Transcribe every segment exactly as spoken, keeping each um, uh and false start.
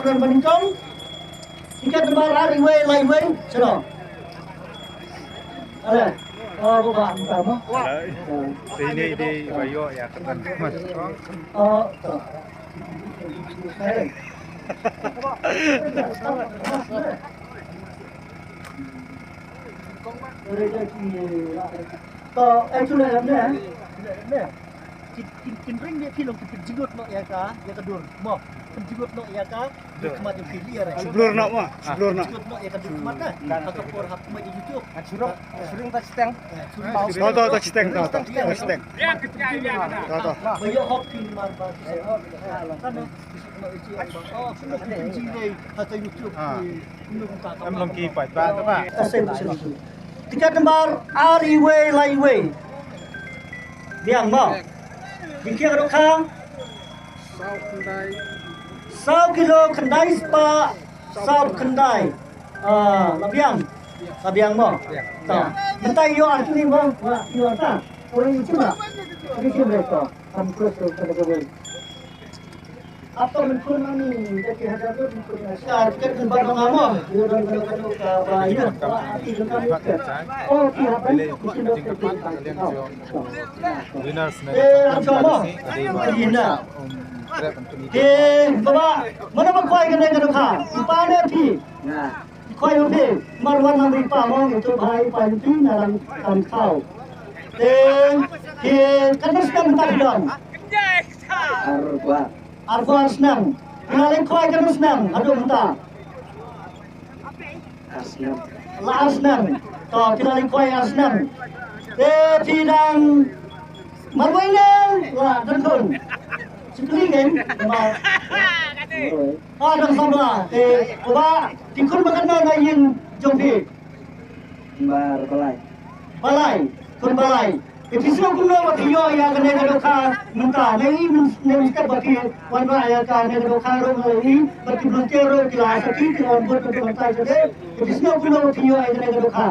Kren ba nyngkong. Tiket nombar ar, iwei la iwei. Sino? Ale. Oh, ba ba, ba ba. Te ini di ba ïoh ïa ka tan. Oh. To, actually, em ne? Kin, kin, kin ring ne phi long kin pynjngut noh ïa ka, ïa ka dur. Mo, pynjngut noh ïa ka dur khmat ïa phi, ïa re. Shu blur noh mo, shu blur noh. Pynjngut noh ïa ka dur khmat na. Ka ka por hap khmat ïa YouTube. Shu rung, shu rung ta chiteng. To, to, to chiteng, to, to, to chiteng. To, to. Ba ïoh hok phi mar ba. Kan ne. Oh, phi long pynjngut ha ka YouTube. Em long ki paidbah, paidbah. Tiket nombar ar, iwei la iwei. Biang mo. Biang ki ruh ka. Saw kilo khyndai spah saw khyndai. Ah, la biang. La biang mo. Ta. Mynta ïoh ar kine mo. Wa, ïoh ta. Oi, ïoh ta. Ïoh ta. Ïoh ta. Kam kut tu, kena kawin. Apa mengkun mami, jadi hajar tu mengkun. Ah, tiket ni baru ngamo. Dia dah kena kena ka ba ina. Oh, tiap hari. Winners na eh, ang sama. Ina. Eh, baba, mana ba kwai kena kena ka? Ipa ne phi? Khoi u phi, mar wan nang ri pa mong, itu bhai pa u phi, na rang kam khau. Te, te, kan snem tak dong. Arba. Arba snem. Phi la leit khoi kan snem, haduh mynta. Ar snem. La ar snem. To, phi la leit khoi ar snem. Te, phi dang marwei ne, la dang khun. Chikli kan, ma. Ah, dang samla. Te, ba, phi khun ba katno na ïing jong phi. Bar balai. Balai, khun balai. Te phi sngew kumno ba phi ïoh ïa kane ka dohkha mynta? Ne i mynstep ba phi wanrah ïa kane ka dohkha ruh nga la i bad ki volunteer ruh ki la sakhi ki la wan bud mynta mynta. Te phi sngew kumno ba phi ïoh ïa kane ka dohkha?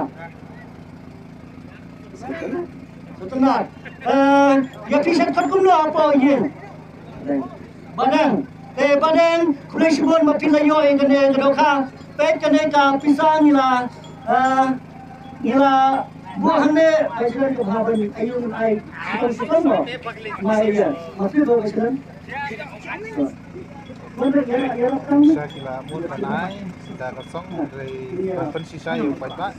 Sngewtynnat. Eh, ïa phi sngewtynnat kumno hapoh ïing? Badeng. Te Badeng, khublei shibun ba phi la ïoh ïa kane ka dohkha. Peit kane ka pisa ngi la, eh, ngi la buh hangne, ai shuwa ka bha ban ai ïa u ai shuwa shuwa mo. Ma ïa, ma phi buh ai shuwa. Pisa ki la mut ban ai da ka song, hynrei ban pynshisha ïa u paidbah.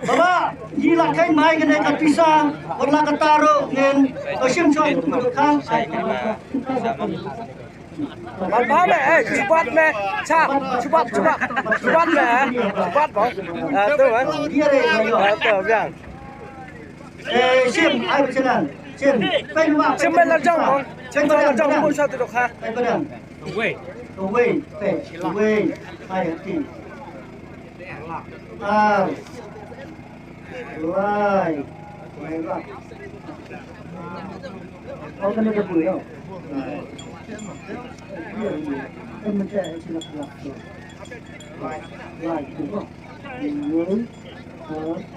Baba, ngi la kheiñ mai kane ka pisa, wat la katta ruh ngin shim shong ka. Bat ba me, eh, shu bat me, cha, shu bat, shu bat, shu bat me, eh, shu bat ba. Ah, tu, eh. Ah, tu, biang. Eh, shim, ai, ba shu nang. Shim. Peit ba, shim peit ba la jong, shim ba la jong, mo sha tu ka. Peit ba dang. Wei. Wei, peit. Wei. Ai, ti. Ar. Lai. Lai ba. Kau kena tepu ya. Lai. Lai.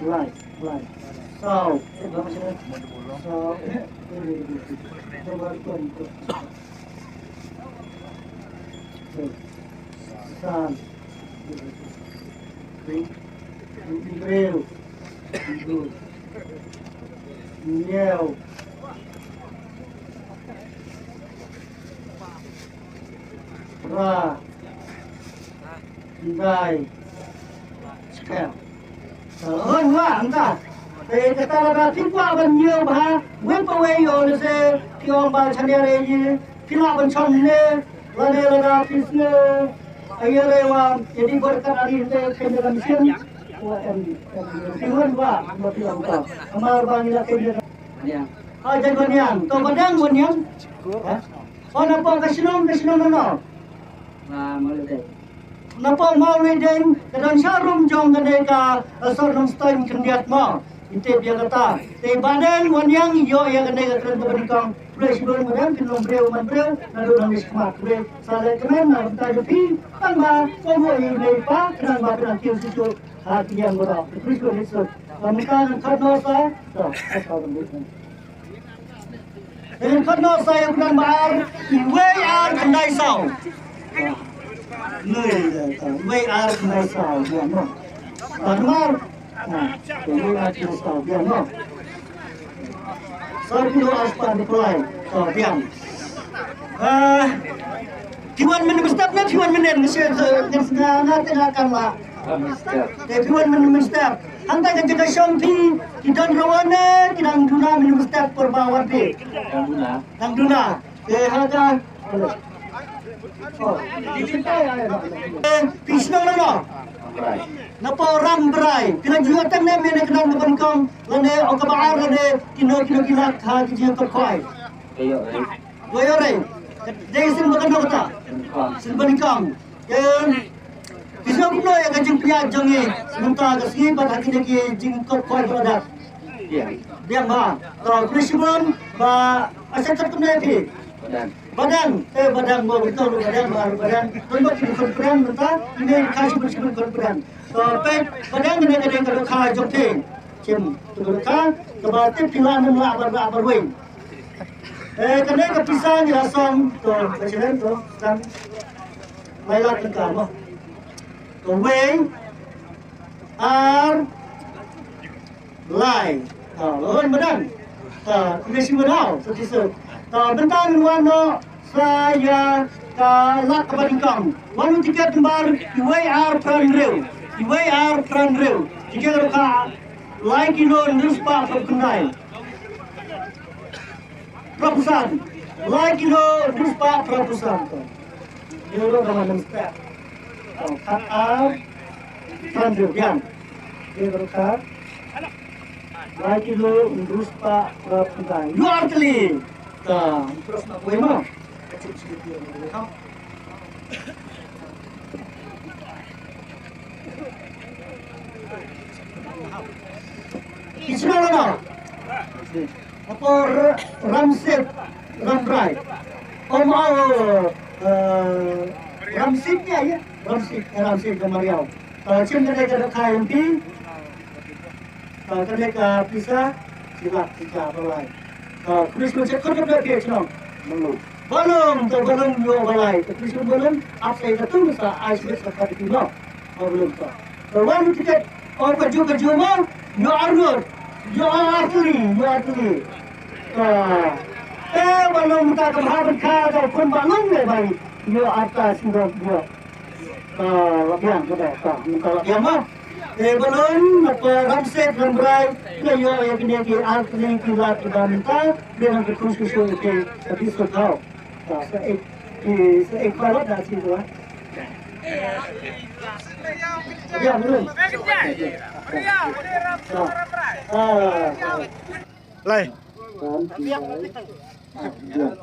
Lai. Lai. Saw. Saw. San. Hynriew. Hynñiew. Phra. Khyndai. Skhem. Hooid, wah, hangta. Te kata lada phi kwah ban ñiew bha wei pa wei, ïoh lehse phi ong ba shane re ïa phi lah ban shong ne, lane lada phi sngew ïa re wa ïa dei bor kat ari te khein da kan sien. Wa em, em, phi wan ba ba phi ong ta. Namar ba ngi la khein da kan. Ha, jai Baniang. To Baniang, Baniang. Ha? Oh, napoh ka shnong, ka shnong no. Ba Mawlai Deng. Napoh Mawlai Deng, ka dang sha rum jong kane ka, eh, sor Nongstoiñ khyndiat mo. Ngi tip ïa kata. Te Badeng, Waniang, ïoh ïa kane ka kren kaba nyngkong. Khublei shibun Badeng, phin long briew man briew, naduh nang ïa shikmat. Khublei sa leh kmen na ka bynta jong phi, tang ba, ko mo ïa u dei pa, khnang ba phin nang kiew shuh shuh. Ha, ki ïam baroh. Khublei shibun, khublei shibun. Ba mynta ngan khot noh sa. To, to, to, to. Ngan khot noh sa ïa u kyrdan ba ar, iwei ar khyndai saw. Nui, to, iwei ar khyndai saw, biang noh. Ba ar, ha, iwei ar khyndai saw, biang noh. Saw kilo ar spah hynriew phew lai. To, biang. Ah, phi wan mynne mynstep ne phi wan mynne, nga shu, nga, nga, nga, nga kan lah. Te phi wan mynne mynstep. Hangta ka jaka shong phi, ki don ruh ne, ki dang duna mynne mynstep por ba wan phi. Dang duna. Dang duna. Te ha ka. Oh. Eh, phi shnong na no? Napoh Rambrai. Phi la ju ïoh tang ne mane ka dang ka ban kong, lane o kaba ar lane kino kino ki lak ha ki jingkop khwai. Ïoh rai. Dei sien ba ka dok ta. Sien ba nyngkong. Em, phi sngewbha kumno ïa ka jingpynïaid jong ngi mynta ka sngi bad ha kine ki jingkop khwai ba la dep? Biang. Biang ba. To, khublei shibun ba, ah, sngewthuh kumno ïa phi? Badang. Badang, eh, badang mo, betul, badang, badang. Badang. Don ba ki confident mynta, kine ka shibun shibun confident. To, peit, badang kane ka dei ka dohkha jong phi. Shim, to ka dohkha, kaba tip phi lah nym lah bar lah bar wei. Eh, kane ka pisa ngi la song, to, ka channel to, tang. Lai lak tyngka mo. To wei, ar, lai. To, la wan badang. To, khublei shibun, to, to, to. To, mynta ngin wan noh sa ïa ka lak kaba nyngkong. Wan u tiket number iwei ar phra hynriew. Iwei ar phra hynriew. Tiket ka dohkha lai kilo hynriew spah phra phew khyndai. Phra phew san. Lai kilo hynriew spah phra phew san. Euro dama enam spah. Khat ar phra hynriew biang. Euro khat. Lai kilo hynriew spah phra phew san. Ïoh artylli. Ta, terus nak kue mah. Ki shnong na no? Hapoh Ramsit, Rambrai. Om au, eh, Ramsit ïa, ïa. Ramsit, eh, Ramsit ka Mariaw. Eh, shim kane ka dohkha ïa phi. Eh, kane ka pisa, shi lak shi hajar ba lai. Eh, Christmas check khublei shibun. Balum, to balum ïoh ba lai. Te Christmas balum, ap sa ïa ka tu sa ai shi sa ka ti no. Balum to. To wan tiket, o ka ju ka ju mo, ïoh arngut. Ïoh artylli, ïoh artylli. To. Te balum ta ka bha ban kha ka khun balum le bai. Ïoh arta sindok ïoh. Ka la biang ka dei, ka mynta la biang ma. Te balum na ka Ramsit Rambrai, ka ïoh ïa kine ki artylli ki lak kiba mynta, biang ka khun shuh shuh ki ka pisa thaw. Ka sa ek, ki sa ek parot da si tu, ah. Biang balum. Ah. Lai. Biang. Biang.